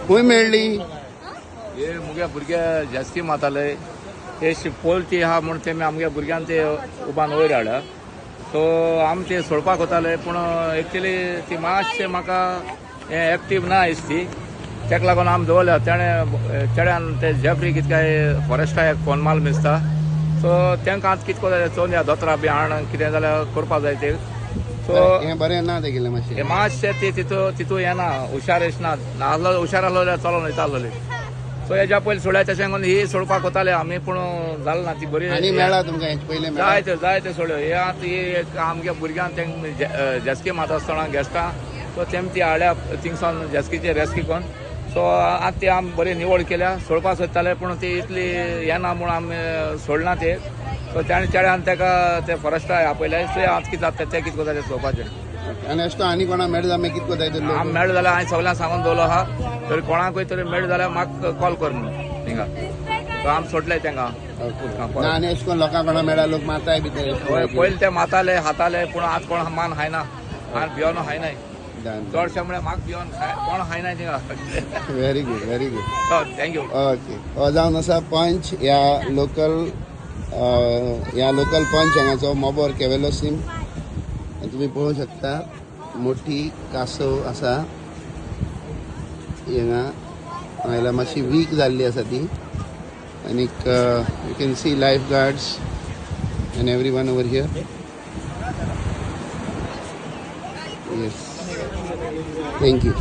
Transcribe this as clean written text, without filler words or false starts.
खंय मेळ्ळी? हे मुगे भुरगे जास्ती माताले हे पोल ती आहा म्हूण ते आमगे भुरग्यान ते उबान वयर हाडल्या. सो आमी ते सोडपाक वताले पूण एक्चुली ती मातशें म्हाका हें एक्टीव ना आयज ती, तेका लागून आमी दवरल्या. तेणें चेड्यान ते जेफ्री कितें काय फॉरेस्टा एक फोन मारलो दिसता. सो तांकां आतां कितें करता चोवन या दोतोरा बी हाड कितें जाल्यार करपा जाय ते. सो हें बरें ना तेगेलें मातशें मातशें ती तितू येना हुशार अशें ना, नासलो हुशार आसलो जाल्यार चलोन वयता आसलोली. सो हेज्या पयलीं सोडल्या तशें करून ही सोडपाक वताले आमी पूण जालें ना ती बरी. आनी मेळ्ळा तुमकां हेचे पयलीं? जायते जायते सोडल्यो. हे आतां ही एक आमगे भुरग्यांक तेंक जेस्की मारता आसतना गेस्टां सो तेम ती हाडल्या थिंगसान जेस्कीचे रेस्क्यू करून. सो आतां ती आमी बरी निवळ केल्या. सोडपाक सोदताले पूण ती इतली येना म्हूण आमी सोडना ते. सो तेणें चेड्यान तेका ते फॉरेस्टा आपयले. सो आतां कितें जाता तें कितें करता तें चोवपाचें. आनी अशें आनी कोणा मेळ्ळें जाल्यार कितें करता? आमी मेळ्ळें जाल्यार हांवें सगळ्यांक सांगून दवरलो आहा, तरी कोणाकूय तरी मेळ्ळें जाल्यार म्हाका कॉल कर म्हणून थिंगा. सो आमी सोडले तेंका. आनी अशें कोण लोकांक कोणा मेळ्ळा लोक मारताय बी? हय, पयलीं ते माताले हाताले पूण आतां कोण मान खायना, आनी भियोन खायनाय चडशे म्हळ्यार म्हाका भियोन कोण खायनाय थिंगा. Very good, very good. Thank you. Okay, हो जावन आसा पंच ह्या लोकल, ह्या लोकल पंच हांगाचो मोबोर केवेलोसीम. तुमी पळोवंक शकता मोठी कासव आसा हांगा, हांगा मातशी वीक जाल्ली आसा ती. आनीक you can see life guards and every one over here. Yes, thank you.